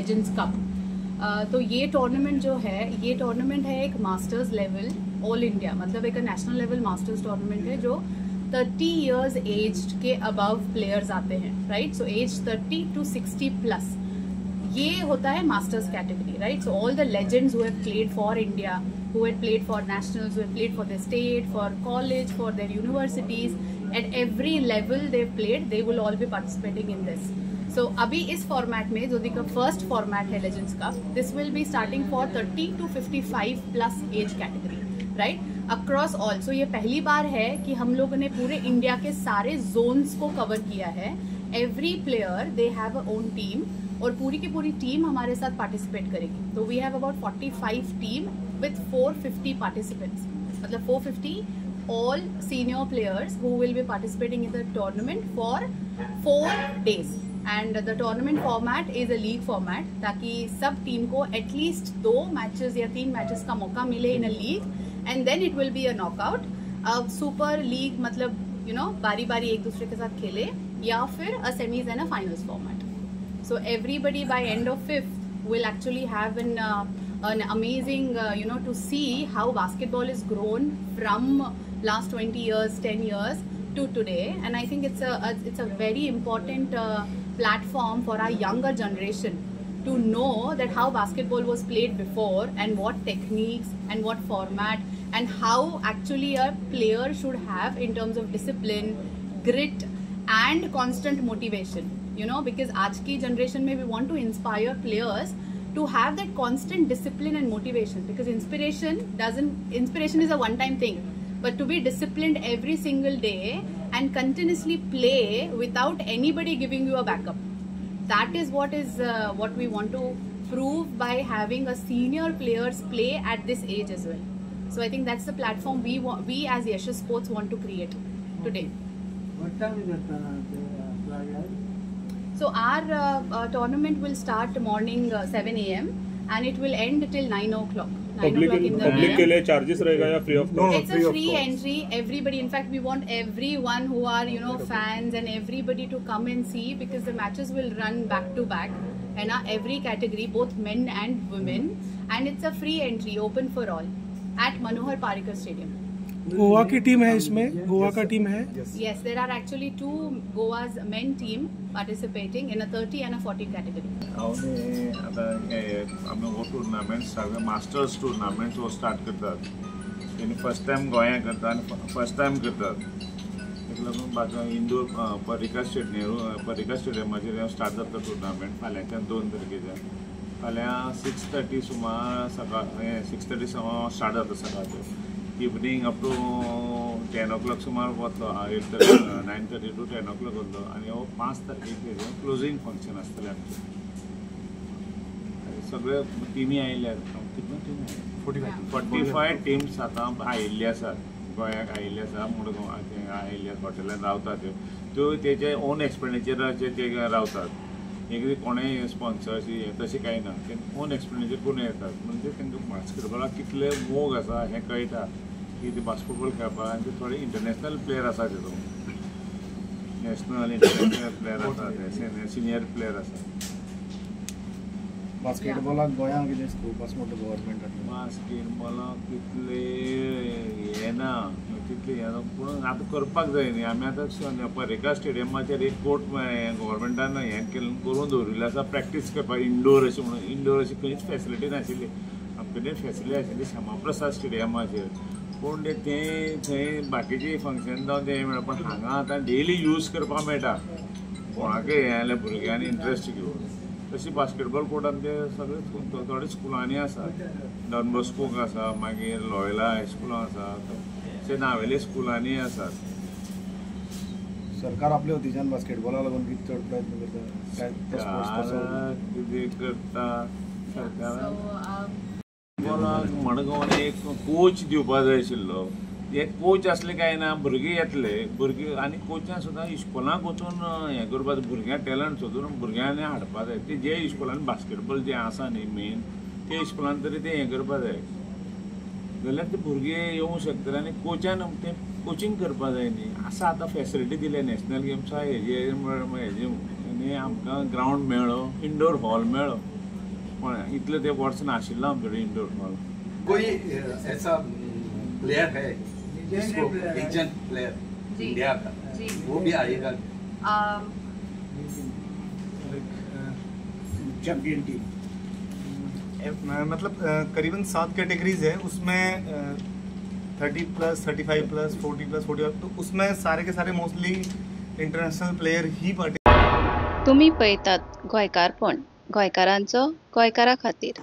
Legends Cup. तो ये tournament जो है, ये टूर्नामेंट है एक मास्टर्स लेवल ऑल इंडिया, मतलब एक नेशनल लेवल मास्टर्स टूर्नामेंट है जो 30 इयर्स एज के अबव प्लेयर्स आते हैं, right. So age 30 to 60 plus ये होता है masters category, right. So all the legends who have played for India, who had played for nationals, who have played for their state, for college, for their universities, at every level they've played, they will all be participating in this. So अभी इस format में जो का first format Hai Legends Cup, this will be starting for 30 to 55 plus age category, right, across all. So ये पहली bar है कि हम लोगों ने पूरे इंडिया के सारे zones को cover किया है. Every player they have a own team और पूरी की पूरी टीम हमारे साथ पार्टिसिपेट करेगी. तो we have about 45 team with 450 participants, मतलब 450 all senior players who will be participating in the tournament for 4 days. And the tournament format is a league format, ताकि सब टीम को एटलीस्ट 2 मैचेस या 3 matches का मौका मिले in a league, and then it will be a knockout. अब super league मतलब you know बारी बारी एक दूसरे के साथ खेले, या फिर a semis and a finals format. So everybody by end of 5th will actually have an amazing you know, to see how basketball is grown from last 20 years, 10 years to today. And I think it's a very important platform for our younger generation to know that how basketball was played before and what techniques and what format and how actually a player should have in terms of discipline, grit and constant motivation. You know, because आज की generation में we want to inspire players to have that constant discipline and motivation, because inspiration is a one time thing, but to be disciplined every single day and continuously play without anybody giving you a backup, that is what we want to prove by having a senior players play at this age as well. So I think that's the platform we as Yashas Sports want to create today. What time is that? So our tournament will start morning 7 a.m. and it will end till 9 o'clock. 9 o'clock in the public K लिए charges रहेगा या free of cost? No, it's a free entry. Everybody, in fact, we want everyone who are, you know, fans and everybody to come and see, because the matches will run back to back and every category, both men and women, and it's a free entry, open for all at Manohar Parrikar Stadium. Goa की team है इसमें, गोवा का team है. Yes, there are actually 2 Goa's men team participating in a 30 and a 40 category. आतां आमी हो tournament सगळे masters tournament हो स्टार्ट करतात. तेणी फर्स्ट टायम गोंया करता आनी फर्स्ट टायम करतात. ताका लागून बाकी इंदूर पर्रीकार स्टेडियम, पर्रीकार स्टेडियमाचेर स्टार्ट जाता टुर्नामेंट फाल्यांच्यान 2 तारखेच्यान. फाल्यां 6:30 सुमार सकाळ 6:30 सुमार स्टार्ट जाता सकाळचें. इवनींग अप टू 10 o'clock सुमार वतलो, 8:30 9:30 टू 10 o'clock वतलो. आनी हो 5 तारखेक क्लोजींग फंक्शन आसतलें आमचें. सगळे टिमी आयिल्ले, कितल्यो टिमी 45 टिम्स आतां आयिल्ली आसात, गोंयाक आयिल्ली आसा, मडगांव आयिल्ले हॉटेलान रावतात. त्यो तेजे ओन एक्सपेंडिचराचेर ते रावतात. एक कोणेय स्पॉन्सर्स तशें कांय ना, ते ओन एक्सपेंडिचर करून येतात. म्हणजे तांकां बास्केटबॉलाक कितले मोग आसा हें कळटा की ते बास्केटबॉल खेळपाक. आनी ते थोडे इंटरनॅशनल प्लेयर आसा, तितून नॅशनल इंटरनॅशनल प्लेयर आसा, ते सिनियर प्लेयर आसा. बास्केटबॉलाक गोंयांत कितें स्कोप आसा म्हणटा गव्हर्मेंटान? बास्केटबॉलाक तितले हें ना, तितले हें ना, पूण आतां करपाक जाय न्ही. आमी आतां पर्रीकार स्टेडियमाचेर एक कोर्ट गव्हर्मेंटान हें केल्लें करून दवरिल्लें आसा प्रॅक्टीस करपाक, इंडोर अशें म्हणून. इंडोर अशी खंयच फॅसिलिटी नाशिल्ली आमचे कडेन. फॅसिलिटी आशिल्ली श्यामाप्रसाद स्टेडियमाचेर, पूण तें थंय बाकीचे फंक्शन जावन तें मेळटा. पण हांगा आतां डेली यूज करपाक मेळटा कोणाकय हें जाल्यार भुरग्यांनी इंट्रस्ट घेवन. तशी बास्केटबॉल कोर्ट आमचे सगळे थोडे स्कुलांनी आसा, डॉन बॉस्कोक आसा, मागीर लॉयला हायस्कुलां आसा, तशें नावेले स्कुलांनी आसात. सरकार आपल्या वतीच्यान बास्केटबॉलाक लागून कितें चड प्रयत्न करता? कितें करता सरकार? बॉलाक मडगांवान एक कोच दिवपा जाय आशिल्लो. एक कोच आसले काय ना भुरगीं येतले, भुरगीं आनी कोचान सुद्दां इस्कोलाक वचून हें करपाक, भुरग्यांक टॅलंट सोदून भुरग्यांनी हाडपा जाय. ते जे इस्कोलान बास्केटबॉल जें आसा न्ही मेन, ते इस्कोलान तरी तें हें करपा जाय, जाल्यार ते भुरगे येवंक शकतले. आनी कोचान तें कोचिंग करपा जाय न्ही. आसा आतां फॅसिलिटी दिल्या नॅशनल गेम्सा हेजे हेजे आनी आमकां ग्रावंड मेळ्ळो, इंडोर हॉल मेळ्ळो. पण इतले ते वर्स नाशिल्लो आमचे कडेन इंडोर हॉल. कोई ऐसा प्लेयर है जिसको लेजेंड प्लेयर इंडिया का, वो भी आएगा? चैंपियन टीम मतलब करीबन 7 कैटेगरीज है, उसमें 30+, 35+, 40+, 45, तो उसमें सारे के सारे मोस्टली इंटरनॅशनल प्लेयर ही पार्टी. तुम्ही पळयतात गोंयकारपण, गोंयकारांचो गोंयकारा खातीर.